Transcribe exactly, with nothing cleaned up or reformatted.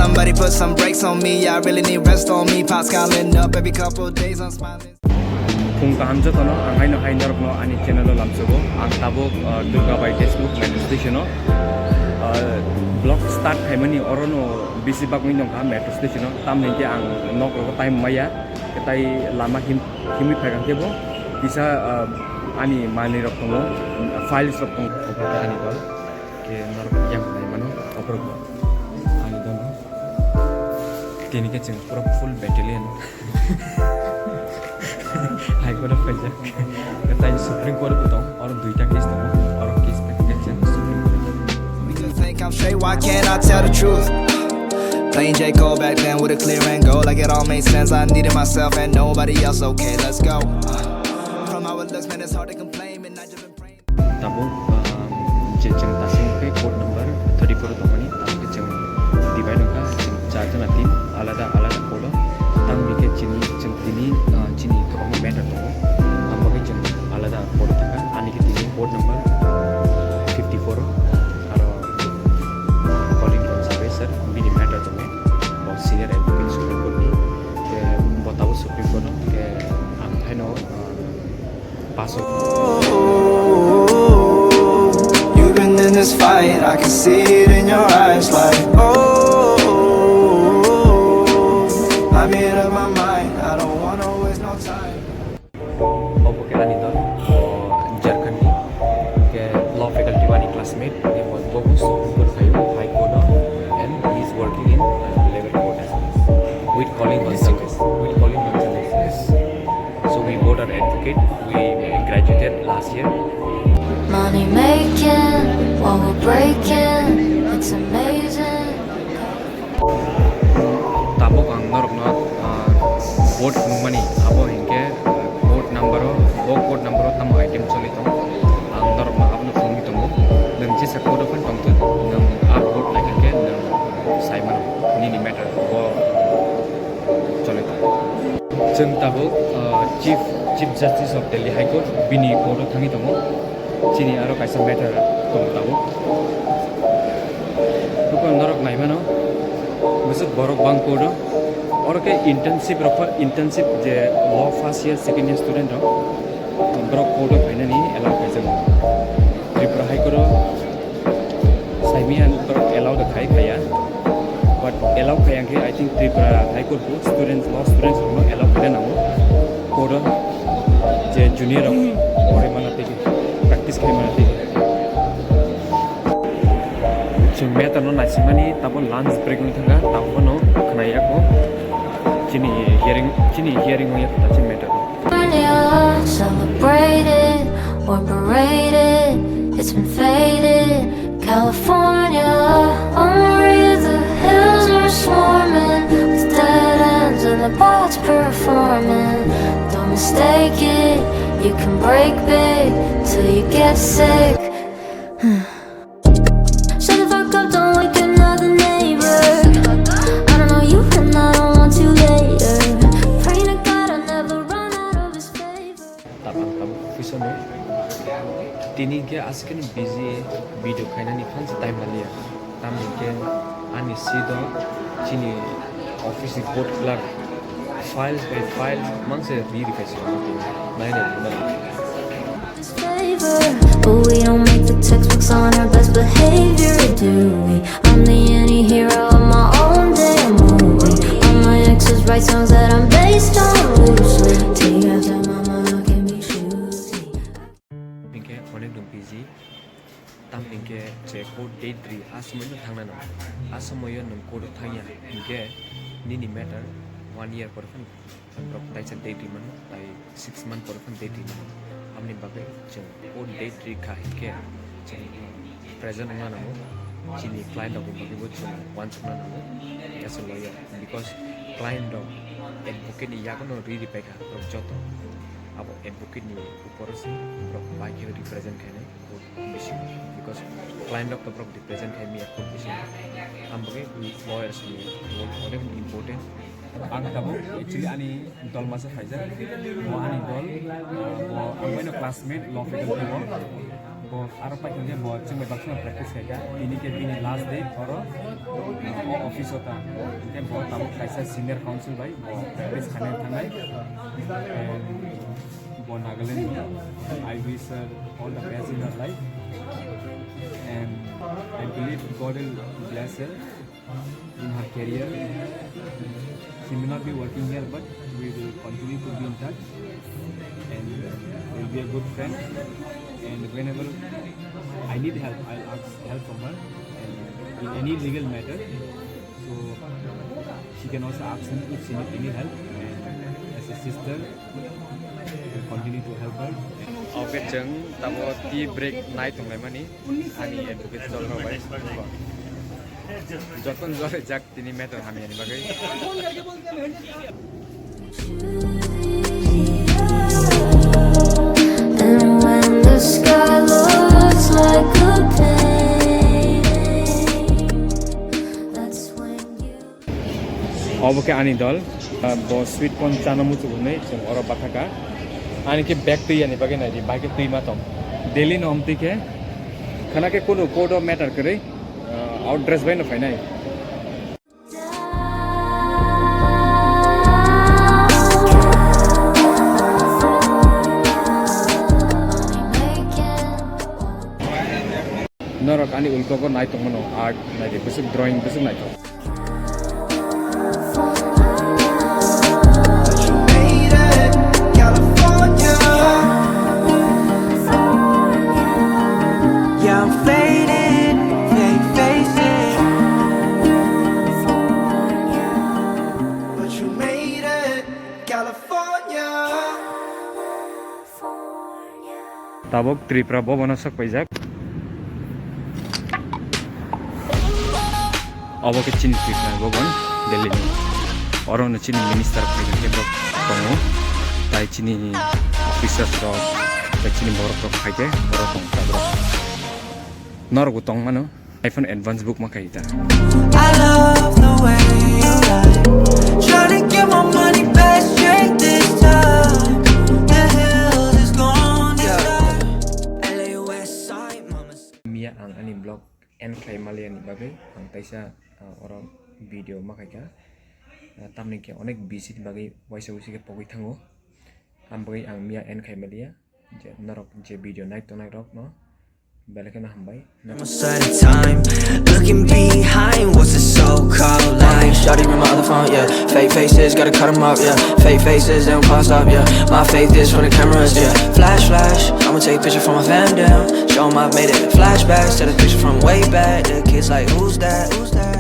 Somebody put some brakes on me, I really need rest on me. Pots calling up every couple days, I'm smiling. Phung kaham jotono, ang haino hai norokno ani channel o lamsogo. Ang tabuk, uh, Durga Bai Tezpur metro station o, uh, vlog start khaimani orono bisi bagwi nongkha metro station o. Tamni hwnkhe ang nok rogo time maya, tai lama him-, himwi phaikha khe bo kisa, uh, ani manwi rok tongo, files rok tongo. Obo khe ani dol, khe norok yang nai mano, oborok bo ani dol. Tini khe chwng pura full battalion. High Court o phaijak. Tai Supreme Court bo tong, oro duita case tongo, oro case bai khe chwng Supreme Court o. We just think I'm straight, why can't I tell the truth? Playing J. Cole back then with a clear end goal, like it all made sense. I needed myself and nobody else, okay, let's go. Uh, from how it looks, man, it's hard to complain, midnight driven. Tabuk, um, je chwng tasing khe code number thirty-four tongmani, tabuk khe chwng divide wngkha, chwng char jona team, alada alada code o. Tamni khe chini, chwng tini, uh, chini kwbangma matter tongo, abo khe chwng alada code o thangkha. Ani khe tini code number fifty-four o, aro Colin Gonsalves sir, bini matter tongo, bo senior advocate Supreme Court ni, khe bo tabuk Supreme Court o, khe ang thaino, uh, Paso. You've been in this fight, I can see it in your eyes, like, oh, I made up my mind, I don't wanna waste no time. Obo khe ani dol, o Jharkhand ni, khe law faculty o ani classmate, khe bo, bo Supreme Court phaio, High Court o, and he is working in, uh, labor court as well. With Colin Gonsalves, with Colin Gonsalves. So we both are advocate. We graduated last year. Money making while we're breaking. It's amazing. Tabuk ang norokno, ah, code phunukmani, abo hinkhe, ah, code number o, bo code number o tamo item choli tong. Ang norokno abono phunugwi tongo. Nwng jesa code o phano tongthok, nwng a code naikha khe nwng sai mano, nini matter bo choli tong. Chwng tabuk, uh, Chief, Chief Justice of Delhi High Court, bini court o thangwi tongo. Chini aro kaisa matter tongo tabuk. Buphang norok naimano, bwswk borok bang court o. Oro khe internship rok, internship je law first year, second year student rok, borok court o phainani allow khaijak. Tripura High Court o Saimia borok allow da khai khaya, but allow khaya khe I think Tripura High Court bo students, law students rokno allow khaina nango. Court o je junior rok pore mana tei practice khai mana tei. Chwng matter no naisimani tabo lunch break wng thangkha, tabo no khwnai ya kho chini hearing, chini hearing wng ya kho ta chini matter. California, celebrated or berated, it's been faded. California, only the hills are swarming with dead ends and the poets performing. Don't mistake it, you can break big till you get sick. Shut the fuck up, don't wake another neighbor. I don't know you and I don't want you later. Praying to God I never run out of his favor. Tabang tabuk office o no. Tini hingke aswkeno busy video khainani phansi time manliya. Tamni hingke ani seat o chini office ni court clerk files by files mangse ri ri kaisa nai nai. Favor, but we don't make the textbooks on our best behavior, do we? I'm the anti-hero of my own damn movie. All my exes write songs that I'm based on loosely. Take after mama, I can be choosy. Hingke onek dong P G. Tam hingke je court date ri, a somoino thangna nang. A somoio nwng court o thangya hingke nini matter one year pore phano borok taisa date ri mano, tai six month pore phano date ri mano. Aboni bagwi chwng o date ri kha hinkhe chwng present wngna nango, chini client rokni bagwibo chwng uansukna nango, as a lawyer, because client rok advocate ni yago no ri ri paikha borok joto, abo advocate ni upor o se borok bai khe represent khainai. Court bisingo, because client rok to borok represent khai maya court bisingo. Ang bagwi lawyers ni role onek important. Ang tabuk actually ani dol masa phaijak, bo ani dol, bo ang bai no classmate law faculty o. Bo aro paikha khe bo chwng bai baksa practice khaikha. Tini khe bini last day oro, o office o ta. Hingkhe bo tabuk kaisa senior council bai bo practice khaina thangnai. And bo Nagaland ni. I wish her all the best in her life. And I believe God will bless her in her career. She may not be working here, but we will continue to be in touch. And we'll be a good friend. And whenever I need help, I'll ask help from her. And in any legal matter, so she can also ask me if she need any help. And as a sister, we'll continue to help her. Oke, chwng tamo tea break nai tonglaimani ani advocate dol rok bai. Joton jore jak tini matter hamya ni bagwi. And when the sky looks like a painting, that's when you Obo khe ani dol, ah, bo sweet corn chana muchung hwnwi chwng oro bathaka. Ani khe bag twi yani bagwi nai di, bai khe twi ma tong. Delhi no om twi khe, khana khe kunu court o matter kwrwi, ah, out dress bai no phainai. Norok ani ulkogo nai tongmano, art nai di, bwswk drawing, bwswk naithok. Yeah, I'm faded, fake faces. But you made it, California. Tabuk Tripura Bhavan o sok paijak. Obo khe chini Tripura Bhavan, Delhi ni. Oro no chini minister phaikha khe borok tongo. Tai chini officers rok, tai chini borok rok phaikhe borok tong ta borok. Norok bo tong mano. iPhone advance book ma khai ta. I love the way you lie. Tryna get my money back straight this time. The hills is gone this time. L A West Side, mama. Miya ang ani vlog end khlai maliya ni bagwi ang taisa, ah, oro video ma khaikha. Ah, tamni khe onek busy ni bagwi waisa waisa khe pogwi thango. Ang bagwi ang miya end khai maliya. Je norok je video nai tongnai rok no belai kheno hambai. I'm outside of time. Looking behind, was it so-called life? Shawty with my other phone, yeah. Fake faces, gotta cut 'em up, yeah. Fake faces, they don't post up, yeah. My faith is from the cameras, yeah. Flash, flash, I'ma take a picture from my fam down. Show 'em I made it. Flashbacks to the picture from way back. The kids like, who's that? Who's that?